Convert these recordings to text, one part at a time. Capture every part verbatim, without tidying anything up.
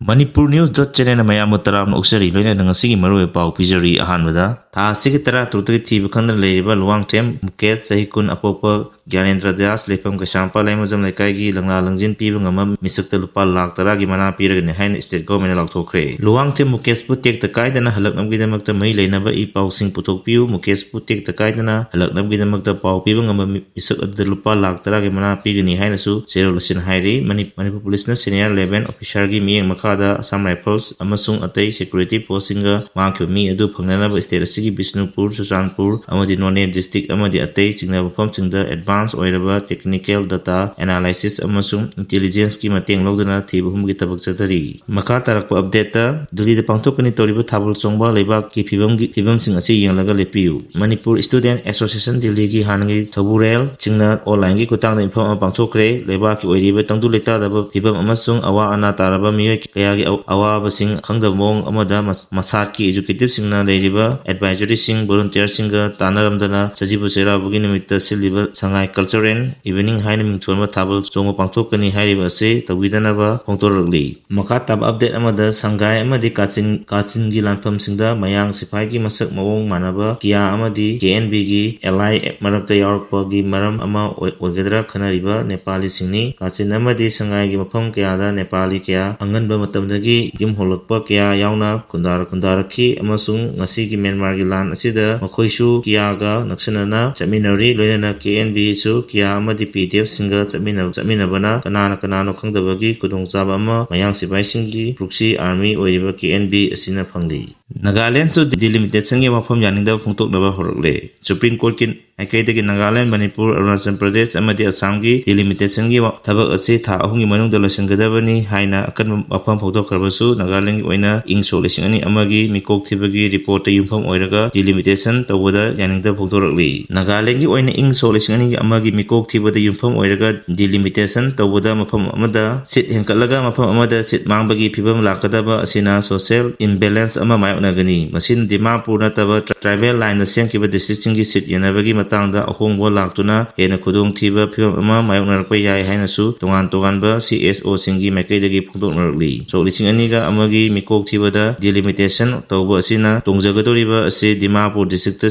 Manipur News dot channel ꯃꯌꯥꯝꯕꯨ ꯇꯔꯥꯝꯅ ꯑꯣꯛꯆꯔꯤ, ꯂꯣꯏꯅꯅ ꯉꯁꯤꯒꯤ ꯃꯔꯨꯑꯣꯏꯕ ꯄꯥꯎ ꯄꯤꯖꯔꯤ꯫ ꯑꯍꯥꯟꯕꯗ, ꯊꯥ ꯑꯁꯤꯒꯤ ꯇꯔꯥ ꯇꯔꯨꯛꯇꯒꯤ ꯊꯤꯕ ꯈꯪꯗꯅ ꯂꯩꯔꯤꯕ ꯂꯨꯋꯥꯡꯊꯦꯝ ꯃꯨꯀꯦꯁ, ꯆꯍꯤ ꯀꯨꯟ, ꯑꯄꯣꯛꯄ ꯒ꯭ꯌꯥꯅꯦꯟꯗ꯭ꯔ ꯗꯥꯁ, ꯂꯩꯐꯝ ꯀꯩꯁꯥꯝꯄꯥꯠ ꯂꯥꯏꯃꯖꯝ ꯂꯩꯀꯥꯏꯒꯤ ꯂꯪꯂꯥ ꯂꯪꯖꯤꯟ ꯄꯤꯕ ꯉꯝꯕ ꯃꯤꯁꯛꯇ ꯂꯨꯄꯥ ꯂꯥꯈ ꯇꯔꯥꯒꯤ ꯃꯅꯥ ꯄꯤꯔꯒꯅꯤ ꯍꯥꯏꯅ state government ꯅ ꯂꯥꯎꯊꯣꯛꯈ꯭ꯔꯦ꯫ ꯂꯨꯋꯥꯡꯊꯦꯝ ꯃꯨꯀꯦꯁꯄꯨ ꯇꯦꯛꯇ ꯀꯥꯏꯗꯅ ꯍꯜꯂꯛꯅꯕꯒꯤꯗꯃꯛꯇ ꯃꯔꯤ ꯂꯩꯅꯕ ꯏ ꯄꯥꯎꯁꯤꯡ ꯄꯨꯊꯣꯛꯄꯤꯌꯨ꯫ ꯃꯨꯀꯦꯁꯄꯨ ꯇꯦꯛꯇ ꯀꯥꯏꯗꯅ ꯍꯜꯂꯛꯅꯕꯒꯤꯗꯃꯛꯇ ꯄꯥꯎ ꯄꯤꯕ ꯉꯝꯕ ꯃꯤ-, ꯃꯤꯁꯛ ꯑꯗꯨꯗ ꯂꯨꯄꯥ ꯂꯥꯈ ꯇꯔꯥꯒꯤ ꯃꯅꯥ ꯄꯤꯒꯅꯤ ꯍꯥꯏꯅꯁꯨ ꯆꯦꯔꯣꯜ ꯑꯁꯤꯅ ꯍꯥꯏꯔꯤ꯫ ꯃꯅꯤ-, ꯃꯅꯤꯄꯨꯔ ꯄꯨꯂꯤꯁꯅ senior level officer ꯒꯤ ꯃꯤꯠꯌꯦꯡ ꯃꯈꯥꯗ Assam Rifles ꯑꯃꯁꯨꯡ ꯑꯇꯩ security force ꯁꯤꯡꯒ ꯃꯥꯡꯈꯤꯕ ꯃꯤ ꯑꯗꯨ ꯐꯪꯅꯅꯕ state ꯑꯁꯤꯒꯤ ꯕꯤꯁꯅꯨꯄꯨꯔ, ꯆꯨꯔꯆꯥꯟꯄꯨꯔ ꯑꯃꯗꯤ ꯅꯣꯅꯦ district ꯑꯃꯗꯤ ꯑꯇꯩ ꯆꯤꯡꯅꯕ ꯃꯐꯝꯁꯤꯡꯗ advance ꯑꯣꯏꯔꯕ technical data analysis ꯑꯃꯁꯨꯡ intelligence ꯀꯤ ꯃꯇꯦꯡ ꯂꯧꯗꯨꯅ ꯊꯤꯕ ꯍꯨꯝꯕꯒꯤ ꯊꯕꯛ ꯆꯠꯊꯔꯤ꯫ ꯃꯈꯥ ꯇꯥꯔꯛꯄ update ꯇ, ꯗꯤꯜꯂꯤꯗ ꯄꯥꯡꯊꯣꯛꯀꯅꯤ ꯇꯧꯔꯤꯕ ꯊꯥꯕꯜ ꯆꯣꯡꯕ ꯂꯩꯕꯥꯛꯀꯤ ꯐꯤꯕꯝꯒꯤ, ꯐꯤꯕꯝꯁꯤꯡ ꯑꯁꯤ ꯌꯦꯡꯂꯒ ꯂꯦꯞꯄꯤꯌꯨ꯫ ꯃꯅꯤꯄꯨꯔ Student Association ꯗꯤꯜꯂꯤꯒꯤ ꯍꯥꯟꯅꯒꯤ ꯊꯧꯕꯨꯔꯦꯜ ꯆꯤꯡꯅ online ꯒꯤ ꯈꯨꯠꯊꯥꯡꯗ ꯃꯤꯐꯝ ꯑꯃ ꯄꯥꯡꯊꯣꯛꯈ꯭ꯔꯦ꯫ ꯂꯩꯕꯥꯛꯀꯤ ꯑꯣꯏꯔꯤꯕ ꯇꯪꯗꯨ ꯂꯩꯇꯥꯗꯕ ꯐꯤꯕꯝ ꯑꯃꯁꯨꯡ ꯑꯋꯥ ꯑꯅꯥ ꯇꯥꯔꯕ ꯃꯤꯑꯣꯏ ꯀꯌꯥꯒꯤ ꯑ-, ꯑꯋꯥꯕꯁꯤꯡ ꯈꯪꯗꯕ ꯃꯑꯣꯡ ꯑꯃꯗ ꯃꯁ-, ꯃꯁꯥꯠꯀꯤ executive ꯁꯤꯡꯅ ꯂꯩꯔꯤꯕ advisory ꯁꯤꯡ, volunteer ꯁꯤꯡꯒ ꯇꯥꯟꯅꯔꯝꯗꯅ ꯁꯖꯤꯕꯨ ꯆꯩꯔꯥꯎꯕꯒꯤ ꯅꯨꯃꯤꯠꯇ ꯁꯤꯜꯂꯤꯕ ꯁꯉꯥꯏ Culture and Evening ꯍꯥꯏꯅ ꯃꯤꯡꯊꯣꯟꯕ ꯊꯥꯕꯜ ꯆꯣꯡꯕ ꯄꯥꯡꯊꯣꯛꯀꯅꯤ ꯍꯥꯏꯔꯤꯕ ꯑꯁꯤ ꯇꯧꯕꯤꯗꯅꯕ ꯐꯣꯡꯗꯣꯔꯛꯂꯤ꯫ ꯃꯈꯥ ꯇꯥꯕ update ꯑꯃꯗ, ꯁꯪꯒꯥꯏ ꯑꯃꯗꯤ ꯀꯥꯆꯤꯟ, ꯀꯥꯆꯤꯟꯒꯤ ꯂꯥꯟꯐꯝꯁꯤꯡꯗ ꯃꯌꯥꯡ ꯁꯤꯐꯥꯏꯒꯤ ꯃꯁꯛ ꯃꯑꯣꯡ ꯃꯥꯟꯅꯕ ꯀꯤꯌꯥ ꯑꯃꯗꯤ K N B ꯒꯤ ally ꯃꯔꯛꯇ ꯌꯥꯎꯔꯛꯄꯒꯤ ꯃꯔꯝ ꯑꯃ ꯑꯣꯏ-, ꯑꯣꯏꯒꯗ꯭ꯔꯥ ꯈꯟꯅꯔꯤꯕ ꯅꯦꯄꯥꯂꯤꯁꯤꯡꯅꯤ꯫ ꯀꯥꯆꯤꯟ ꯑꯃꯗꯤ ꯁꯪꯒꯥꯏꯒꯤ ꯃꯐꯝ ꯀꯌꯥꯗ ꯅꯦꯄꯥꯂꯤ ꯀꯌꯥ ꯑꯉꯟꯕ ꯃꯇꯝꯗꯒꯤ ꯌꯨꯝ ꯍꯣꯡꯂꯛꯄ ꯀꯌꯥ ꯌꯥꯎꯅ ꯈꯨꯟꯗꯥꯔꯛ-, ꯈꯨꯟꯗꯥꯔꯛꯈꯤ, ꯑꯃꯁꯨꯡ ꯉꯁꯤꯒꯤ ꯃ꯭ꯌꯥꯟꯃꯥꯔꯒꯤ ꯂꯥꯟ ꯑꯁꯤꯗ ꯃꯈꯣꯏꯁꯨ ꯀꯤꯌꯥꯒ ꯅꯛꯁꯤꯟꯅꯅ ꯆꯠꯃꯤꯟꯅꯔꯤ꯫ ꯂꯣꯏꯅꯅ K N B ꯁꯨ ꯀꯤꯌꯥ ꯑꯃꯗꯤ P D F ꯁꯤꯡꯒ ꯆꯠꯃꯤꯟꯅ-, ꯆꯠꯃꯤꯟꯅꯕꯅ ꯀꯅꯥꯅ ꯀꯅꯥꯅꯣ ꯈꯪꯗꯕꯒꯤ ꯈꯨꯗꯣꯡꯆꯥꯕ ꯑꯃ ꯃꯌꯥꯡ ꯁꯤꯐꯥꯏꯁꯤꯡꯒꯤ proxy army ꯑꯣꯏꯔꯤꯕ K N B ꯑꯁꯤꯅ ꯐꯪꯂꯤ꯫ ꯅꯥꯒꯥꯂꯦꯟꯁꯨ delimitationꯒꯤ ꯋꯥꯐꯝ ꯌꯥꯅꯤꯡꯗꯕ ꯐꯣꯡꯗꯣꯛꯅꯕ ꯍꯧꯔꯛꯂꯦ꯫ Supreme Court ꯀꯤ ꯃꯥꯏꯀꯩꯗꯒꯤ ꯅꯥꯒꯥꯂꯦꯟ, ꯃꯅꯤꯄꯨꯔ, ꯑꯔꯨꯅꯥꯆꯜ ꯄ꯭ꯔꯗꯦꯁ ꯑꯃꯗꯤ ꯑꯁꯥꯝꯒꯤ delimitationꯒꯤ ꯋꯥ-, ꯊꯕꯛ ꯑꯁꯤ ꯊꯥ ꯑꯍꯨꯝꯒꯤ ꯃꯅꯨꯡꯗ ꯂꯣꯏꯁꯤꯟꯒꯗꯕꯅꯤ ꯍꯥꯏꯅ ꯑꯀꯟꯕ ꯋꯥꯐꯝ ꯐꯣꯡꯗꯣꯛꯈ꯭ꯔꯕꯁꯨ, ꯅꯥꯒꯥꯂꯦꯟꯒꯤ ꯑꯣꯏꯅ ꯏꯪ ꯁꯣꯛ ꯂꯤꯁꯤꯡ ꯑꯅꯤ ꯑꯃꯒꯤ ꯃꯤꯀꯣꯛ ꯊꯤꯕꯒꯤ reportꯇ ꯌꯨꯝꯐꯝ ꯑꯣꯏꯔꯒ delimitation ꯇꯧꯕꯗ ꯌꯥꯅꯤꯡꯗꯕ ꯐꯣꯡꯗꯣꯔꯛꯂꯤ꯫ ꯅꯥꯒꯥꯂꯦꯟꯒꯤ ꯑꯣꯏꯅ ꯏꯪ ꯁꯣꯛ ꯂꯤꯁꯤꯡ ꯑꯅꯤꯒꯤ ꯑꯃꯒꯤ ꯃꯤꯀꯣꯛ ꯊꯤꯕꯗ ꯌꯨꯝꯐꯝ ꯑꯣꯏꯔꯒ delimitation ꯇꯧꯕꯗ ꯃꯐꯝ ꯑꯃꯗ seat ꯍꯦꯟꯒꯠꯂꯒ ꯃꯐꯝ ꯑꯃꯗ seat ꯃꯥꯡꯕꯒꯤ ꯐꯤꯕꯝ ꯂꯥꯛꯀꯗꯕ ꯑꯁꯤꯅ social imbalance ꯑꯃ ꯃꯥꯌꯣꯛꯅꯒꯅꯤ꯫ ꯃꯁꯤꯅ ꯗꯤꯃꯥꯄꯨꯔ ꯅꯠꯇꯕ tri-, tribal lineꯅ ꯁꯦꯝꯈꯤꯕ districtꯁꯤꯡꯒꯤ seat ꯌꯦꯟꯅꯕꯒꯤ ꯃꯠ-, ꯃꯇꯥꯡꯗ ꯑꯍꯣꯡꯕ ꯂꯥꯛꯇꯨꯅ ꯍꯦꯟꯅ ꯈꯨꯗꯣꯡꯊꯤꯕ ꯐꯤꯕꯝ ꯑꯃ ꯃꯥꯌꯣꯛꯅꯔꯛꯄ ꯌꯥꯏ ꯍꯥꯏꯅꯁꯨ ꯇꯣꯉꯥꯟ ꯇꯣꯉꯥꯟꯕ ꯁꯤ ꯑꯦꯁ ꯑꯣꯁꯤꯡꯒꯤ ꯃꯥꯏꯀꯩꯗꯒꯤ ꯐꯣꯡꯗꯣꯛꯅꯔꯛꯂꯤ꯫ ꯁꯣꯛ ꯂꯤꯁꯤꯡ ꯑꯅꯤꯒ ꯑꯃꯒꯤ ꯃꯤꯀꯣꯛ ꯊꯤꯕꯗ ꯗꯤꯂꯤꯃꯤꯇꯦꯁꯟ ꯇꯧꯕ ꯑꯁꯤꯅ ꯇꯣꯡꯖꯒꯗꯧꯔꯤꯕ ꯑꯁꯤ ꯗꯤꯃꯥꯄꯨꯔ ꯗꯤꯁꯇ꯭ꯔꯤꯛꯇ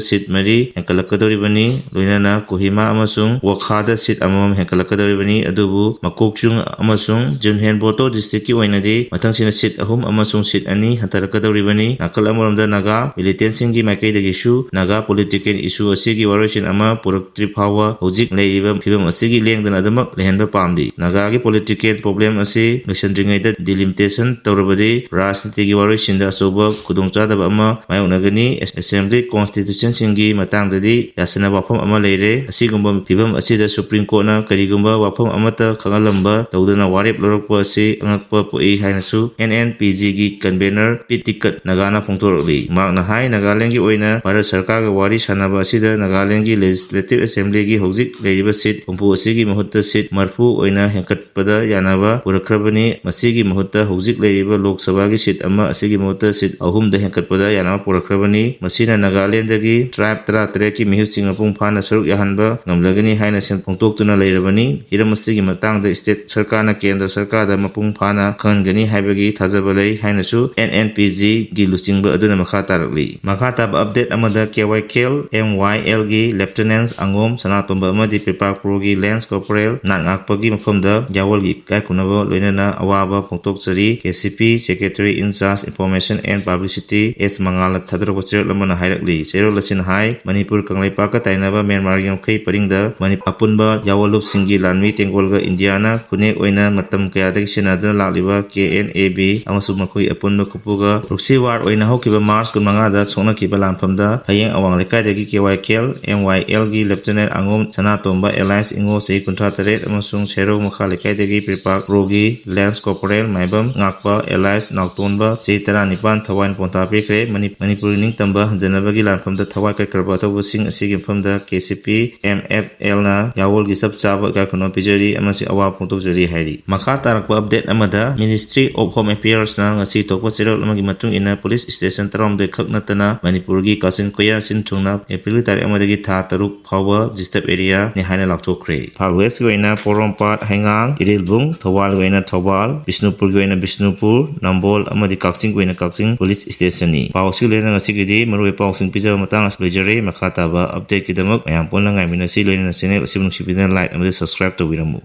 ꯁꯤꯠ ꯃꯔꯤ ꯍꯦꯟꯒꯠꯂꯛꯀꯗꯧꯔꯤꯕꯅꯤ, ꯂꯣꯏꯅꯅ ꯀꯣꯍꯤꯃꯥ ꯑꯃꯁꯨꯡ ꯋꯣꯈꯥꯗ ꯁꯤꯠ ꯑꯃꯃꯝ ꯍꯦꯟꯒꯠꯂꯛꯀꯗꯧꯔꯤꯕꯅꯤ꯫ ꯑꯗꯨꯕꯨ ꯃꯀꯣꯛꯆꯨꯡ ꯑꯃꯁꯨꯡ ꯖꯨꯟꯍꯦꯟ ꯕꯣꯇꯣ ꯗꯤꯁꯇ꯭ꯔꯤꯛꯀꯤ ꯑꯣꯏꯅꯗꯤ ꯃꯊꯪꯁꯤꯅ ꯁꯤꯠ ꯑꯍꯨꯝ ꯑꯃꯁꯨꯡ ꯁꯤꯠ ꯑꯅꯤ ꯍꯟꯊꯔꯛꯀꯗꯧꯔꯤꯕꯅꯤ꯫ ꯅꯥꯀꯜ ꯑꯃꯔꯣꯝꯗ ꯅꯥꯒꯥ ꯃꯤꯂꯤꯇꯦꯟꯁꯤꯡꯒꯤ ꯃꯥꯏꯀꯩꯗꯒꯤꯁꯨ ꯅꯥꯒꯥ ꯄꯣꯂꯤꯇꯤꯀꯦꯜ ꯏꯁꯨ ꯑꯁꯤꯒꯤ ꯋꯥꯔꯣꯏꯁꯤꯟ ꯑꯃ ꯄꯨꯔꯛꯇ꯭ꯔꯤ ꯐꯥꯎꯕ ꯍꯧꯖꯤꯛ ꯂꯩꯔꯤꯕ ꯐꯤꯕꯝ ꯑꯁꯤꯒꯤ ꯂꯦꯡꯗꯅ ꯑꯗꯨꯃꯛ ꯂꯩꯍꯟꯕ ꯄꯥꯝꯂꯤ꯫ ꯅꯥꯒꯥꯒꯤ ꯄꯣꯂꯤꯇꯤꯀꯦꯜ ꯄ꯭ꯔꯣꯕ꯭ꯂꯦꯝ ꯑꯁꯤ ꯂꯣꯏꯁꯤꯟꯗ꯭ꯔꯤꯉꯩꯗ ꯗꯤꯂꯤꯃꯤꯇꯦꯁꯟ ꯇꯧꯔꯕꯗꯤ ꯔꯥꯖꯅꯤꯇꯤꯒꯤ ꯋꯥꯔꯣꯏꯁꯤꯟꯗ ꯑꯆꯧꯕ ꯈꯨꯗꯣꯡꯆꯥꯗꯕ ꯑꯃ ꯃꯥꯌꯣꯛꯅꯒꯅꯤ꯫ ꯑꯦꯁꯦꯝꯕ꯭ꯂꯤ ꯀꯣꯟꯁꯇꯤꯇ꯭ꯌꯨꯁꯟꯁꯤꯡꯒꯤ ꯃꯇꯥꯡꯗꯗꯤ ꯌꯥꯁꯤꯟꯅꯕ ꯋꯥꯐꯝ ꯑꯃ ꯂꯩꯔꯦ꯫ ꯑꯁꯤꯒꯨꯝꯕ ꯐꯤꯕꯝ ꯑꯁꯤꯗ ꯁꯨꯄ꯭ꯔꯤꯝ ꯀꯣꯔꯠꯅ ꯀꯔꯤꯒꯨꯝꯕ ꯋꯥꯐꯝ ꯑꯃꯠꯇ ꯈꯪꯍꯜꯂꯝꯕ ꯇꯧꯗꯅ ꯋꯥꯔꯦꯞ ꯂꯧꯔꯛꯄ ꯑꯁꯤ ꯑꯉꯛꯄ ꯄꯣꯛꯏ ꯍꯥꯏꯅꯁꯨ ꯑꯦꯟ ꯑꯦꯟ ꯄꯤ ꯖꯤꯒꯤ ꯀꯟꯚꯦꯅꯔ ꯄꯤ ꯇꯤꯀꯠ ꯅꯥꯒꯥꯅ ꯐꯣꯡꯗꯣꯔꯛꯂꯤ꯫ ꯃꯍꯥꯛꯅ ꯍꯥꯏ, ꯅꯥꯒꯥꯂꯦꯟꯒꯤ ꯑꯣꯏꯅ ꯚꯥꯔꯠ ꯁꯔꯀꯥꯔꯒ ꯋꯥꯔꯤ ꯁꯥꯟꯅꯕ ꯑꯁꯤꯗ ꯅꯥꯒꯥꯂꯦꯟꯒꯤ ꯂꯦꯖꯤꯁꯂꯦꯇꯤꯚ ꯑꯦꯁꯦꯝꯕ꯭ꯂꯤꯒꯤ ꯍꯧꯖꯤꯛ ꯂꯩꯔꯤꯕ ꯁꯤꯠ ꯍꯨꯝꯐꯨ ꯑꯁꯤꯒꯤ ꯃꯍꯨꯠꯇ ꯁꯤꯠ ꯃꯔꯐꯨ ꯑꯣꯏꯅ ꯍꯦꯟꯒꯠ ꯄꯗ ꯌꯥꯅꯕ ꯄꯨꯔꯛꯈ꯭ꯔꯕꯅꯤ꯫ ꯃꯁꯤꯒꯤ ꯃꯍꯨꯠꯇ ꯍꯧꯖꯤꯛ ꯂꯩꯔꯤꯕ ꯂꯣꯛ ꯁꯚꯥꯒꯤ ꯁꯤꯠ ꯑꯃ ꯑꯁꯤꯒꯤ ꯃꯍꯨꯠꯇ ꯁꯤꯠ ꯑꯍꯨꯝꯗ ꯍꯦꯟꯒꯠꯄꯗ ꯌꯥꯅꯕ ꯄꯨꯔꯛꯈ꯭ꯔꯕꯅꯤ꯫ ꯃꯁꯤꯅ ꯅꯥꯒꯥꯂꯦꯟꯗꯒꯤ ꯇ꯭ꯔꯥꯏꯕ ꯇꯔꯥꯇꯔꯦꯠꯀꯤ ꯃꯤꯍꯨꯠꯁꯤꯡ ꯃꯄꯨꯡ ꯐꯥꯅ ꯁꯔꯨꯛ ꯌꯥꯍꯟꯕ ꯉꯝꯂꯒꯅꯤ ꯍꯥꯏꯅ ꯁꯦꯝ-, ꯐꯣꯡꯗꯣꯛꯇꯨꯅ ꯂꯩꯔꯕꯅꯤ꯫ ꯍꯤꯔꯝ ꯑꯁꯤꯒꯤ ꯃꯇꯥꯡꯗ ꯁ꯭ꯇꯦꯠ ꯁꯔꯀꯥꯔꯅ ꯀꯦꯟꯗ꯭ꯔ ꯁꯔꯀꯥꯔꯗ ꯃꯄꯨꯡ ꯐꯥꯅ ꯈꯪꯍꯟꯒꯅꯤ ꯍꯥꯏꯕꯒꯤ ꯊꯥꯖꯕ ꯂꯩ ꯍꯥꯏꯅꯁꯨ ꯑꯦꯟ ꯑꯦꯟ ꯄꯤ ꯖꯤꯒꯤ ꯂꯨꯆꯤꯡꯕ ꯑꯗꯨꯅ ꯃꯈꯥ ꯇꯥꯔꯛꯂꯤ꯫ ꯃꯈꯥ ꯇꯥꯕ ꯑꯞꯗꯦꯠ ꯑꯃꯗ ꯀꯦ ꯋꯥꯏ ꯀꯦ ꯑꯦꯜ ꯑꯦꯝ ꯋꯥꯏ ꯑꯦꯜꯒꯤ ꯂꯦꯐꯇꯤꯅꯦꯟꯁ ꯑꯉꯣꯝ ꯁꯅꯥꯇꯣꯝꯕ ꯑꯃꯗꯤ ꯄ꯭ꯔꯤꯄꯥꯛ ꯄ꯭ꯔꯣꯒꯤ ꯂꯦꯟꯁ ꯀꯣꯔꯄꯣꯔꯦꯜ ꯅꯥꯠ ꯉꯥꯛꯄꯒꯤ ꯃꯐꯝꯗ ꯌꯥꯑꯣꯜꯒꯤ ꯏꯀꯥꯏ ꯈꯨꯝꯅꯕ ꯂꯣꯏꯅꯅ ꯑꯋꯥꯕ ꯐꯣꯡꯗꯣꯛꯆꯔꯤ꯫ K C P Secretary in Charge Information and Publicity ꯑꯦꯁ ꯃꯉꯥꯜꯅ ꯊꯥꯗꯣꯔꯛꯄ ꯆꯦꯔꯣꯜ ꯑꯃꯅ ꯍꯥꯏꯔꯛꯂꯤ꯫ ꯆꯦꯔꯣꯜ ꯑꯁꯤꯅ ꯍꯥꯏ, ꯃꯅꯤꯄꯨꯔ ꯀꯪꯂꯩꯄꯥꯛꯀ ꯇꯥꯏꯅꯕ ꯃ꯭ꯌꯥꯟꯃꯥꯔꯒꯤ ꯉꯝꯈꯩ ꯄꯔꯤꯡꯗ ꯃꯅꯤ-, ꯑꯄꯨꯟꯕ ꯌꯥꯑꯣꯟꯂꯨꯞꯁꯤꯡꯒꯤ ꯂꯥꯟꯃꯤ ꯇꯦꯡꯒꯣꯜꯒ ꯏꯟꯗꯤꯌꯥꯅ ꯈꯨꯠꯅꯦꯛ ꯑꯣꯏꯅ ꯃꯇꯝ ꯀꯌꯥꯗꯒꯤ ꯁꯤꯖꯤꯟꯅꯗꯨꯅ ꯂꯥꯛꯂꯤꯕ ꯀꯦ ꯑꯦꯟ ꯑꯦ ꯕꯤ ꯑꯃꯁꯨꯡ ꯃꯈꯣꯏꯒꯤ ꯑꯄꯨꯟꯕ ꯈꯨꯄꯨꯒ proxy war ꯑꯣꯏꯅ ꯍꯧꯈꯤꯕ ꯃꯥꯔꯆ ꯀꯨꯟꯃꯉꯥꯗ ꯁꯣꯛꯅꯈꯤꯕ ꯂꯥꯟꯐꯝꯗ ꯐꯌꯦꯡ ꯑꯋꯥꯡ ꯂꯩꯀꯥꯏꯗꯒꯤ ꯀꯦ ꯋꯥꯏ ꯀꯦ ꯑꯦꯜ ꯑꯦꯝ ꯋꯥꯏ ꯑꯦꯜꯒꯤ ꯂꯦꯐꯇꯤꯅꯦꯟ ꯑꯉꯣꯝ ꯁꯅꯥꯇꯣꯝꯕ alias ꯏꯉꯣ ꯆꯍꯤ ꯀꯨꯟꯊ꯭ꯔꯥ ꯇꯔꯦꯠ ꯑꯃꯁꯨꯡ ꯁꯦꯔꯧ ꯃꯈꯥ ꯂꯩꯀꯥꯏꯗꯒꯤ ꯄ꯭ꯔꯤꯄꯥꯛ ꯄ꯭ꯔꯣꯒꯤ ꯂꯦꯟꯁ ꯀꯣꯔꯄꯣꯔꯦꯜ ꯃꯥꯏꯕꯝ ꯉꯥꯛꯄ alias ꯅꯥꯎꯇꯣꯟꯕ ꯆꯍꯤ ꯇꯔꯥꯅꯤꯄꯥꯟ ꯊꯋꯥꯏꯅ ꯄꯣꯟꯊꯥ ꯄꯤꯈ꯭ꯔꯦ꯫ ꯃꯅꯤ-, ꯃꯅꯤꯄꯨꯔꯒꯤ ꯅꯤꯡꯇꯝꯕ ꯍꯟꯖꯅꯕꯒꯤ ꯂꯥꯟꯐꯝꯗ ꯊꯋꯥꯏ ꯀꯠꯈ꯭ꯔꯕ ꯑꯊꯧꯕꯁꯤꯡ ꯑꯁꯤꯒꯤ ꯃꯐꯝꯗ K C P M F ꯑꯦꯜꯅ ꯌꯥꯑꯣꯜꯒꯤ ꯆꯞ ꯆꯥꯕ ꯏꯀꯥꯏ ꯈꯨꯝꯅꯕ ꯄꯤꯖꯔꯤ ꯑꯃꯁꯨꯡ ꯑꯋꯥꯕ ꯐꯣꯡꯗꯣꯛꯆꯔꯤ ꯍꯥꯏꯔꯤ꯫ ꯃꯈꯥ ꯇꯥꯔꯛꯄ ꯑꯞꯗꯦꯠ ꯑꯃꯗ Ministry of Home Affairsꯅ ꯉꯁꯤ ꯊꯣꯛꯄ ꯆꯦꯔꯣꯜ ꯑꯃꯒꯤ ꯃꯇꯨꯡ ꯏꯟꯅ ꯄꯨꯂꯤꯁ ꯁ꯭ꯇꯦꯁꯟ ꯇꯔꯥꯍꯨꯝꯗꯣꯏ ꯈꯛ ꯅꯠꯇꯅ ꯃꯅꯤꯄꯨꯔꯒꯤ ꯀꯥꯆꯤꯟ ꯀꯣꯌꯥ ꯁꯤꯟ ꯊꯨꯡꯅ ꯑꯦꯄ꯭ꯔꯤꯜꯒꯤ ꯇꯥꯔꯤꯛ ꯑꯃꯗꯒꯤ ꯊꯥ ꯇꯔꯨꯛ ꯐꯥꯎꯕ disturbed area ꯅꯤ ꯍꯥꯏꯅ ꯂꯥꯎꯊꯣꯛꯈ꯭ꯔꯦ꯫ ꯏꯝꯐꯥꯜ West ꯀꯤ ꯑꯣꯏꯅ ꯄꯣꯔꯣꯝꯄꯥꯠ, ꯍꯩꯉꯥꯡ, ꯏꯔꯤꯜꯕꯨꯡ, ꯊꯧꯕꯥꯜꯒꯤ ꯑꯣꯏꯅ ꯊꯧꯕꯥꯜ, ꯕꯤꯁꯅꯨꯄꯨꯔꯒꯤ ꯑꯣꯏꯅ ꯕꯤꯁꯅꯨꯄꯨꯔ, ꯅꯝꯕꯣꯜ ꯑꯃꯗꯤ ꯀꯛꯆꯤꯡꯒꯤ ꯑꯣꯏꯅ ꯀꯛꯆꯤꯡ police station ꯅꯤ꯫ ꯄꯥꯎ ꯑꯁꯤꯒ ꯂꯣꯏꯅꯅ ꯉꯁꯤꯒꯤꯗꯤ ꯃꯔꯨꯑꯣꯏꯕ ꯄꯥꯎꯁꯤꯡ ꯄꯤꯖꯕ ꯃꯇꯥꯡ ꯑꯁꯤ ꯂꯣꯏꯖꯔꯦ꯫ ꯃꯈꯥ ꯇꯥꯕ update ꯀꯤꯗꯃꯛ ꯃꯌꯥꯝ ꯄꯨꯟꯅ ꯉꯥꯏꯃꯤꯟꯅꯁꯤ꯫ ꯂꯣꯏꯅꯅ channel ꯑꯁꯤꯕꯨ ꯅꯨꯡꯁꯤꯕꯤꯗꯨꯅ like ꯑꯃꯗꯤ subscribe ꯇꯧꯕꯤꯔꯝꯃꯨ꯫